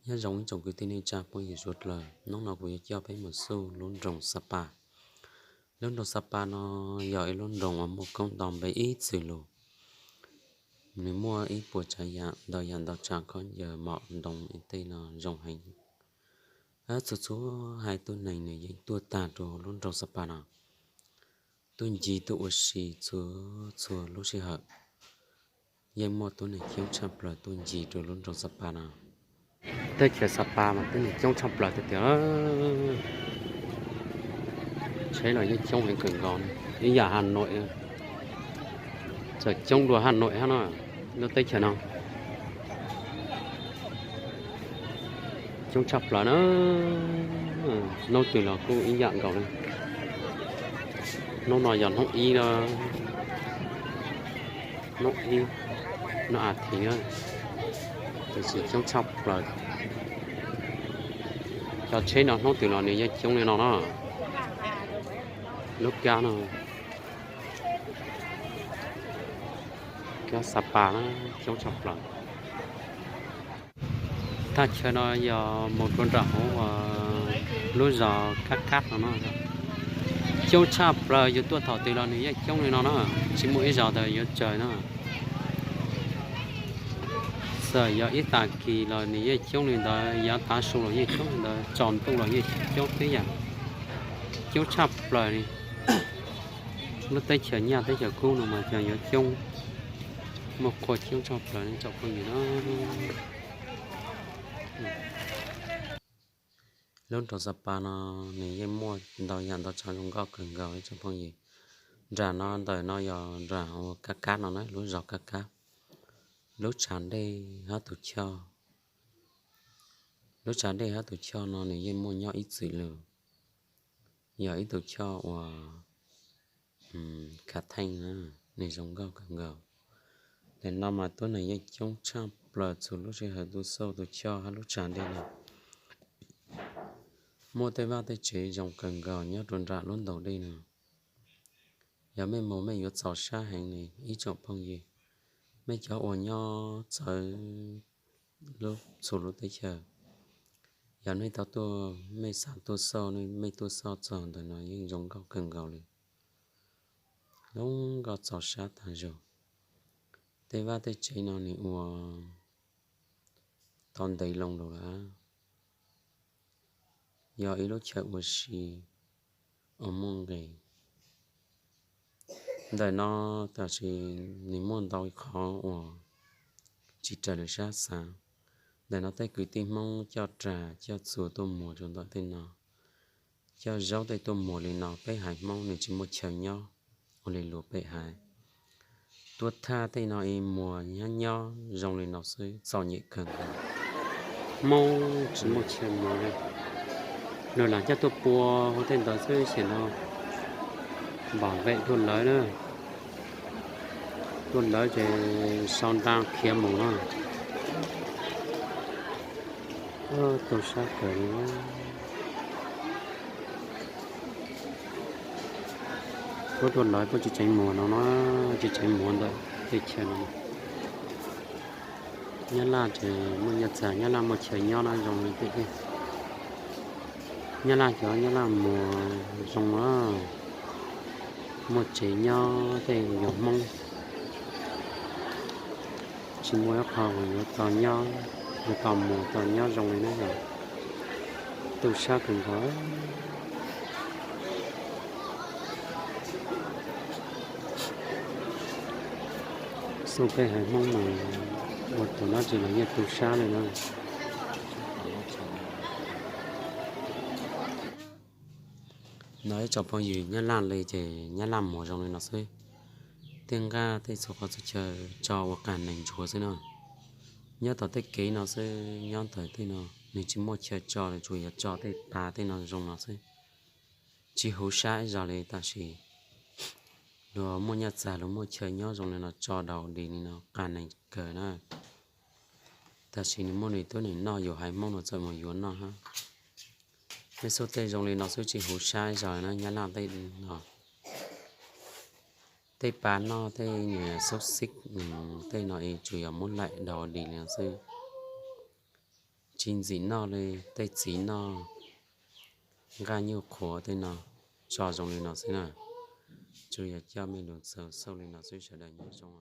Nyob zoo ib tsoom kwv tij neej tsa phooj ywg suav dlawg, hnub no kuv yuav coj peb mus xauj lub nroog Xab Pas. Lub nroog Xab Pas no yog ib lub nroog uas muaj koob nto npe ib txwm lug. Nws muaj ib puas tsav yam ntau yam ntau tsav khaub ncaws mom ntoo tej no zoo heev. Txhua txhua haiv tuab neeg nws yeej tuaj tag rau lub nroog Xab Pas no, tuaj ncig tuaj ua si txhua txhua lub sij hawm. Yeej muaj tuab neeg coob tshaj plaws tuaj ncig rau lub nroog Xab Pas no. Teb chaws Xab Pas mas tuab neeg coob tshaj plaws tiag tiag. Tsheb los yeej coob heev kawg nkaus, ib yam Has Nois, txawm coob dua Has Nois hab no, lub teb chaws no coob tshaj plaws na. Hnub twg los kuj ib yam nkaus li. Hnub no yog hnub ib, hnub ib, hnub a thiv, tiam sis coob tshaj plaws. Cov tsheb no hnub twg los nws yeej coob li no na. Lub kab no, kab Xab Pas na, coob tshaj plaws. Thaj chaw no yog mus rau nram hauv lub zos Kab Kab no no. Coob tshaj plaws, yus tuaj thaum twg los nws yeej coob li no na, tsis muaj ib zaug tas yuav tsawg na. Txawm yog ib tag kis los nws yeej coob li ntawd, yav tav su los yeej coob li ntawd, tsaus ntuj los yeej coob tib yam. Coob tshaj plaws li. Lub teb chaws nyaj teb chaws kub no mas cov yuav coob, muaj qhua coob tshaj plaws li tsoom phooj ywg na. Lub nroog Xab Pas no nws yeej muaj ntau yam ntau tsav zoo nkauj kawg nkaus li tsoom phooj ywg. Nram no ntawm no yog nram ua Kab Kab no na, lub zos Kab Kab. Lub tshav dej hab tus choj, lub tshav dej hab tus choj no nws yeej muaj nyob ib txwm lug. Yog ib tug choj uas khav theej na, nws zoo nkauj kawg nkaus. Ntawm no mas tuab neeg yeej coob tshaj plaws txhua lub sij hawm tuaj xauj tus choj hab lub tshav dej no. Muaj tej vaj tej tsev zoo kawg nkaus nyob rau nram lub ntaug dej no. Yog mej mus mej yuav txaus sab heev li ib tsoom phooj ywg, mej cov uas nyob txawv lub txhua lub teb chaws. Yog nej tau tuaj, mej xav tuaj xauj, mej tuaj xauj txog ntawm no yeej zoo nkauj kawg nkaus li. Zoo nkauj txaus sab tag zog. Tej vaj tej tsev no nws ua tau ntev loo lug lawm. Yog ib lub chaw ua si uas muaj nqis. Ntawm no tam sis nws muaj ntau qhov uas tsis raws lwm sab xav. Ntawm no tej kwv tij Hmoob coj rag coj txuas tuaj muag rau ntawm tej no. Coj zaub tej tuaj muag li no, peb haiv Hmoob nws tsis muaj chaw nyob ua li luag peb haiv. Tuaj thaj tej no es muag nyob nyob zoo li no xwb txom nyem kawg nkaus. Hmoob tsis muaj chaw muag li, luag lam coj tuaj pua hauv tej ntawd xwb xwb no. Npam vem tuaj lawv na, tuaj lawv ces sau nra khiav mus na. Tu sab kawg li. Puab tuaj lawv puab tsis tseev muag no no, tsis tseev muag ntawm tej chaw no. Nyab Laj ces muaj nyaj txag, Nyab Laj muaj chaw nyob no zoo li tej. Nyab Laj cov Nyab Laj muag zoo, muaj tsev nyob tej yog Hmoob. Tsis muaj ib qho uas yuav tau nyob, yuav tau muag tau nyob zoo li na yom. Tu sab kawg nkaus. Xub peb haiv Hmoob mas ua tus dab tsi los yeej tu sab li na. No ib tsoom phooj ywg, Nyab Laj li ces Nyab Laj muag zoo li no xwb. Tej nqaj tej txhua qhov txhua chaw tso ua qas nees ntsuav xwb no. Nyob tom tej kev no xwb, nyob ntawm tej no nws tsis muaj chaw tso li, tsuas yog tso tej pas tej no zoo no xwb. Tsis huv sab ib zaug li, tab sis luag muaj nyaj txag luag muaj chaw nyob zoo li no tso daus dis li no qas nees kawg na. Tab sis nws muaj nws tuab neeg noj, yus haiv Hmoob no txawm mus yuav noj hab. Tej xub tej zoo li no xwb tsis huv sab ib zaug na, Nyab Laj tej no. Tej pas noj tej xub xib tej no es tsuas yog muab laim daus dis li no xwb. Tsis ntxim noj li, tej txiv noj nqaij nyuj qhuav tej no, tso zoo li no xwb na. Tsuas yog coj me lus txaus xauj li no xwb, sawv daws nyob zoo.